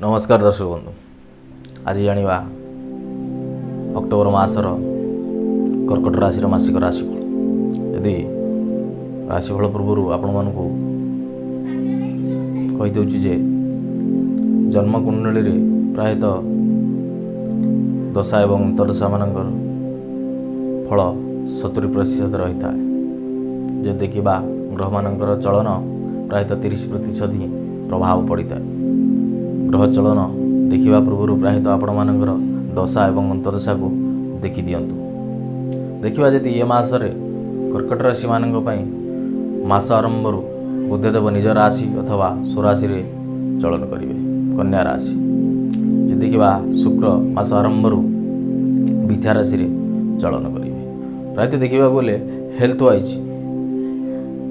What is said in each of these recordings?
ନମସ୍କାର ଦର୍ଶକ ବନ୍ଧୁ, ଆଜି ଜାଣିବା ଅକ୍ଟୋବର ମାସର କର୍କଟ ରାଶିର ମାସିକ ରାଶିଫଳ। ଯଦି ରାଶିଫଳ ପୂର୍ବରୁ ଆପଣମାନଙ୍କୁ କହିଦେଉଛି ଯେ ଜନ୍ମକୁଣ୍ଡଳୀରେ ପ୍ରାୟତଃ ଦଶା ଏବଂ ଅନ୍ତର୍ଦଶାମାନଙ୍କର ଫଳ 70% ରହିଥାଏ। ଯଦି ଦେଖିବା ଗ୍ରହମାନଙ୍କର ଚଳନ ପ୍ରାୟତଃ 30% ହିଁ ପ୍ରଭାବ ପଡ଼ିଥାଏ। ଗ୍ରହ ଚଳନ ଦେଖିବା ପୂର୍ବରୁ ପ୍ରାୟତଃ ଆପଣମାନଙ୍କର ଦଶା ଏବଂ ଅନ୍ତର୍ଦଶାକୁ ଦେଖିଦିଅନ୍ତୁ। ଦେଖିବା ଯଦି ଏ ମାସରେ କର୍କଟ ରାଶିମାନଙ୍କ ପାଇଁ ମାସ ଆରମ୍ଭରୁ ବୁଧଦେବ ନିଜ ରାଶି ଅଥବା ସ୍ୱରାଶିରେ ଚଳନ କରିବେ, କନ୍ୟା ରାଶି। ଯଦି ଦେଖିବା ଶୁକ୍ର ମାସ ଆରମ୍ଭରୁ ବିଛା ରାଶିରେ ଚଳନ କରିବେ। ପ୍ରାୟତଃ ଦେଖିବାକୁ ଗଲେ ହେଲ୍ଥ ୱାଇଜ୍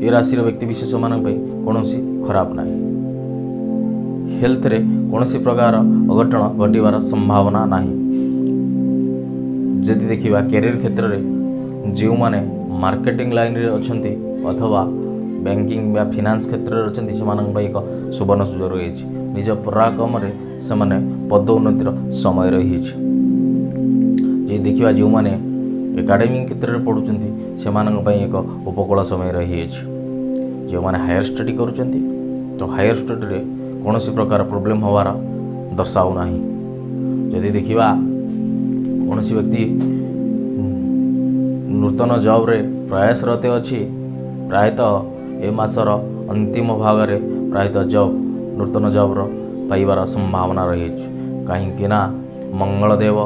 ଏ ରାଶିର ବ୍ୟକ୍ତିବିଶେଷମାନଙ୍କ ପାଇଁ କୌଣସି ଖରାପ ନାହିଁ। ହେଲ୍ଥରେ କୌଣସି ପ୍ରକାର ଅଘଟଣ ଘଟିବାର ସମ୍ଭାବନା ନାହିଁ। ଯଦି ଦେଖିବା କ୍ୟାରିୟର କ୍ଷେତ୍ରରେ ଯେଉଁମାନେ ମାର୍କେଟିଂ ଲାଇନରେ ଅଛନ୍ତି ଅଥବା ବ୍ୟାଙ୍କିଂ ବା ଫିନାନ୍ସ କ୍ଷେତ୍ରରେ ଅଛନ୍ତି, ସେମାନଙ୍କ ପାଇଁ ଏକ ସୁବର୍ଣ୍ଣ ସୁଯୋଗ ରହିଛି। ନିଜ ପରାକ୍ରମରେ ସେମାନେ ପଦୋନ୍ନତିର ସମୟ ରହିଛି। ଯଦି ଦେଖିବା ଯେଉଁମାନେ ଏକାଡେମିକ୍ କ୍ଷେତ୍ରରେ ପଢ଼ୁଛନ୍ତି, ସେମାନଙ୍କ ପାଇଁ ଏକ ଉପକୂଳ ସମୟ ରହିଅଛି। ଯେଉଁମାନେ ହାୟର ଷ୍ଟଡ଼ି କରୁଛନ୍ତି, ତ ହାୟର ଷ୍ଟଡ଼ିରେ କୌଣସି ପ୍ରକାର ପ୍ରୋବ୍ଲେମ୍ ହେବାର ଦର୍ଶାଉନାହିଁ। ଯଦି ଦେଖିବା କୌଣସି ବ୍ୟକ୍ତି ନୂତନ ଜବ୍ରେ ପ୍ରୟାସରତ ଅଛି, ପ୍ରାୟତଃ ଏ ମାସର ଅନ୍ତିମ ଭାଗରେ ପ୍ରାୟତଃ ଜବ୍ ନୂତନ ଜବ୍ର ପାଇବାର ସମ୍ଭାବନା ରହିଛି। କାହିଁକି ନା ମଙ୍ଗଳଦେବ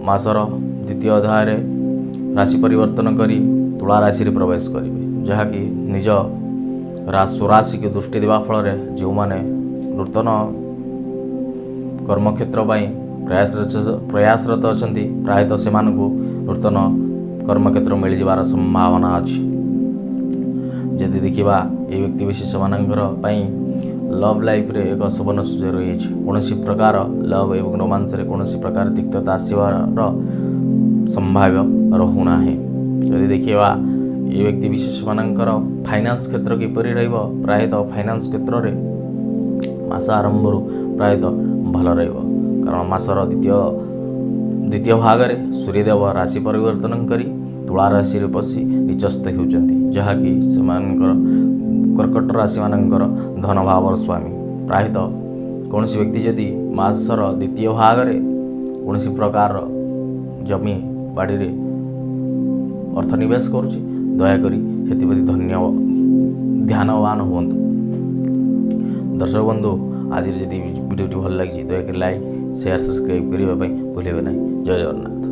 ମାସର ଦ୍ୱିତୀୟ ଅଧ୍ୟାୟରେ ରାଶି ପରିବର୍ତ୍ତନ କରି ତୁଳା ରାଶିରେ ପ୍ରବେଶ କରିବେ, ଯାହାକି ନିଜ ସ୍ୱରାଶିକୁ ଦୃଷ୍ଟି ଦେବା ଫଳରେ ଯେଉଁମାନେ ନୂତନ କର୍ମକ୍ଷେତ୍ର ପାଇଁ ପ୍ରୟାସରତ ଅଛନ୍ତି, ପ୍ରାୟତଃ ସେମାନଙ୍କୁ ନୂତନ କର୍ମକ୍ଷେତ୍ର ମିଳିଯିବାର ସମ୍ଭାବନା ଅଛି। ଯଦି ଦେଖିବା ଏହି ବ୍ୟକ୍ତି ବିଶେଷମାନଙ୍କର ପାଇଁ ଲଭ୍ ଲାଇଫ୍ରେ ଏକ ସୁବର୍ଣ୍ଣ ସୁଯୋଗ ରହିଛି। କୌଣସି ପ୍ରକାର ଲଭ୍ ଏବଂ ରୋମାନ୍ସରେ କୌଣସି ପ୍ରକାର ତିକ୍ତତା ଆସିବାର ସମ୍ଭାବ୍ୟ ରହୁନାହିଁ। ଯଦି ଦେଖିବା ଏ ବ୍ୟକ୍ତି ବିଶେଷମାନଙ୍କର ଫାଇନାନ୍ସ କ୍ଷେତ୍ର କିପରି ରହିବ, ପ୍ରାୟତଃ ଫାଇନାନ୍ସ କ୍ଷେତ୍ରରେ ମାସ ଆରମ୍ଭରୁ ପ୍ରାୟତଃ ଭଲ ରହିବ। କାରଣ ମାସର ଦ୍ୱିତୀୟ ଭାଗରେ ସୂର୍ଯ୍ୟଦେବ ରାଶି ପରିବର୍ତ୍ତନ କରି ତୁଳା ରାଶିରେ ପଶି ନିଚସ୍ଥ ହେଉଛନ୍ତି, ଯାହାକି ସେମାନଙ୍କର କର୍କଟ ରାଶିମାନଙ୍କର ଧନଭାବର ସ୍ୱାମୀ। ପ୍ରାୟତଃ କୌଣସି ବ୍ୟକ୍ତି ଯଦି ମାସର ଦ୍ୱିତୀୟ ଭାଗରେ କୌଣସି ପ୍ରକାରର ଜମି ବାଡ଼ିରେ ଅର୍ଥ ନିବେଶ କରୁଛି, ଦୟାକରି ସେଥିପ୍ରତି ଧ୍ୟାନବାନ ହୁଅନ୍ତୁ। ଦର୍ଶକ ବନ୍ଧୁ, ଆଜିର ଯଦି ଭିଡ଼ିଓଟି ଭଲ ଲାଗିଛି, ଦୟାକରି ଲାଇକ୍, ସେୟାର, ସବସ୍କ୍ରାଇବ୍ କରିବା ପାଇଁ ଭୁଲିବେ ନାହିଁ। ଜୟ ଜଗନ୍ନାଥ।